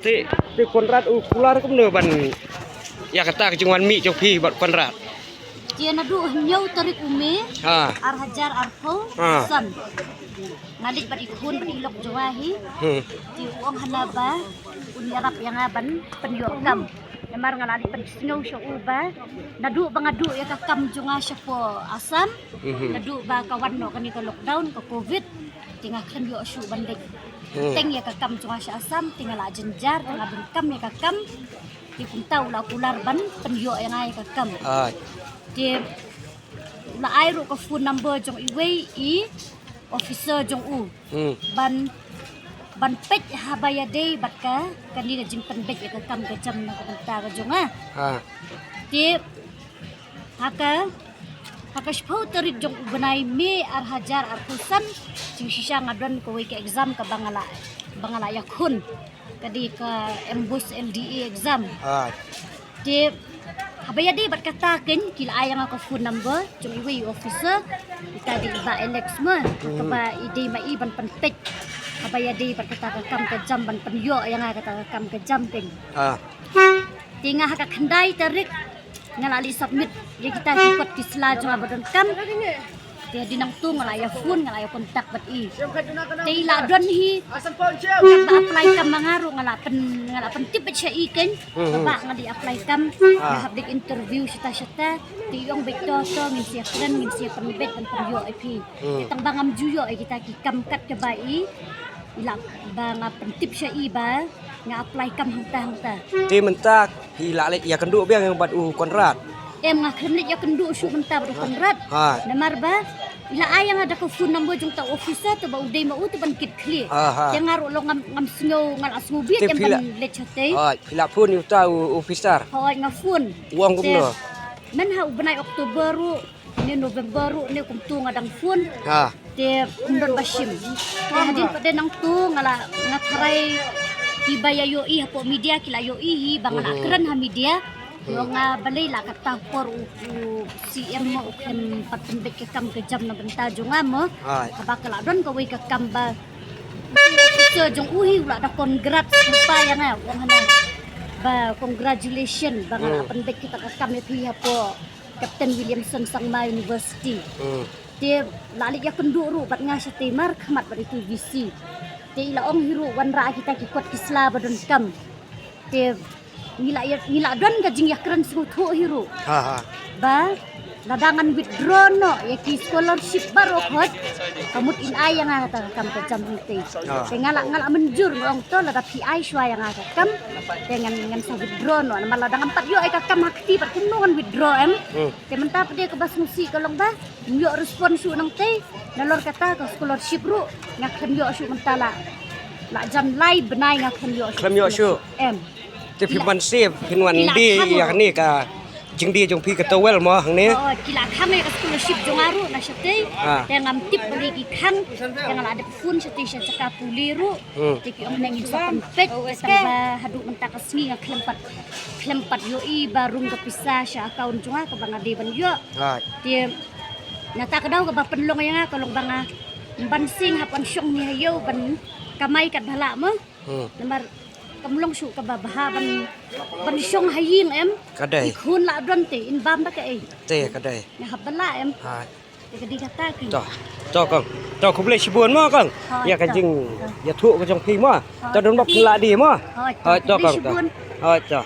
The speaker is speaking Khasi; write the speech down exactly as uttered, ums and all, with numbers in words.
Te, te Conrad u kular kumno ban ïa kata ka jingwan mih jong phi bad Conrad. Te naduh hynñiew tarik u Mei, ha, ar hajar arphew san. Nga leit bad i khun bad i lok jong nga hi. Hmm. Te u ong hana ba un ïarap ïa nga ban pynïoh kam. Namar nga la leit pynsngew sha u ba naduh ba nga duh ïa ka kam jong nga shapoh Assam. Mhm. Naduh ba ka wan noh kane ka lockdown ka covid. Te nga khlem ïoh shuh ban leit. Hmm. Teng ïa ka kam jong nga sha Assam, te nga la jynjar, te nga bun kam ïa ka kam. Te kumta u la kular ban pynïoh ïa nga ïa ka kam. Ai. Te u la ai ruh ka phone number jong iwei i officer jong u. Hmm. Ban, ban peit haba ïadei bad ka, kane ka jingpynbeit ïa ka kam ka jam na ka bynta ka jong nga. Ha. Te ha ka, ha ka shiphew tarik jong u bnai Mei ar hajar arphew san, jingshisha nga don kawei ka exam kaba nga la, ba nga la ïakhun. Ka dei ka MBOSE LDA exam. Ah. Te haba ïadei bad kata kein ki la ai ïa nga ka phone number jong iwei i officer. Ita dei i Bah Alex mo, hmm, kaba i dei ma i ban pynpeit haba ïadei bad kata ka kam ka jam, ban pynïoh ïa nga kata ka kam ka jam kein. Ah. Te nga ha ka khyndai tarik nga la leit submit ïa kita ki kot ki sla jong nga ba donkam. Te hadien nangto nga la ïa phone, nga la ïa contact bad i. Te i la don hi katba apply kam ma nga ruh, nga la pyn, nga la pyntip beit sha i kein. Hmm. Ba nga dei apply kam, ah, nga hap dei interview shata shata. Te i ong beit to to, ngin sa ïakren, ngin sa ïa pynbeit ban pynïoh ïa phi. Hmm. Te tang ba ngam ju ïoh ïa kita ki kam kat kaba i, i la, ba nga pyntip sha i ba nga apply kam hangta hangta. Te mynta phi la leit ïakynduh biang bad u Conrad? Em, nga khlem leit ïakynduh shuh mynta bad u Conrad. Ha. Namar ba i la ai ïa nga da ka phone number jong uta u officer, te ba u dei ma u te ban kit khlieh. Ha, ha. Te nga ruh long ngam, ngam sngew, nga la sngewbit em ban leit shatei. Ha, phi la phone ïa uta u officer? Hooid, nga phone. U ong kumno? Te mynha u bnai October ruh ne November ruh ne kumto nga dang phone. Ha. Te ym don ba shim. Te hadien pat de nangto nga la, nga tharai kiba ïa ïohi hapoh media ki la ïohi hi ba nga la, mhm, kren ha media. Mhm. Ïoh nga balei la katta por u, u CM mo u khlem pat pynbeit ka kam ka jam na bynta jong nga mo. Ai. Haba ka la don kawei ka kam ba u officer jong u hi u la da congrats lypa ïa nga, u ong hana ba congratulation ba nga la, hmm, pynbeit kita ka kam ïa phi hapoh Captain Williamson Sangma University. Hmm. Te la leit ïakynduh ruh bad nga shatei markhmat bad i T V C. Te i la ong hi ruh wanrah kita ki kot ki sla ba donkam. Te ngi la ïa, ngi la don ka jingïakren sngewthuh hi ruh. Ha, ha. Ba lada ngan withdraw noh ïa ki scholarship baroh khoit, ka mut in ai ïa nga kata ka kam ka jam hangtei. Ha. Te nga la, nga la mynjur, nga ong to lada phi ai shuwa ïa nga ka kam, te ngan, ngan sa withdraw noh. Namar lada ngam pat ïoh ïa ka kam ha kti pat kumno ngan withdraw em. Hmm. Te mynta pat de kaba sngewsih ka long ba ngim ïoh response shuh nangtei. Nalor kata ka scholarship ruh nga khlem ïoh shuh mynta la, la jan lai bnai nga khlem ïoh shuh. Khlem ïoh shuh. Em. Te phi ban save phin wan die ïa kane ka jingdie jong phi ka towel mo hangne. Oh, ki la khang ïa ka scholarship jong nga ruh na shatei. Ah. Te ngam tip balei ki khang. Te nga la dep phone shatei sha jaka pule ruh. Hmm. Te ki ong nang in sa pynpeit, tang ba haduh mynta ka sngi nga khlem pat, khlem pat ïohi ba rung ka pisa sha account jong nga kaba nga dei ban ïoh. Right. Te na kata ka daw kaba pynlong ïa nga ka long ba nga ban sing hap ban shong hi ha ïew ban kamai katba lah mo. Hmm. Namar kam long shuh kaba bha ban, ban shong ha ïing em. Ka dei. I khun la don te in bam da kaei. Te ka dei. Nga hap ba lah em. Right. Te ka dei kata ki. To. To kong. To khublei shibun mo kong. Hooid, ïa ka to. Jingïathuh ka jong phi mo. Hooid. To don bok phi la die mo. Hooid, to kong to. Khublei shibun. Hooid to.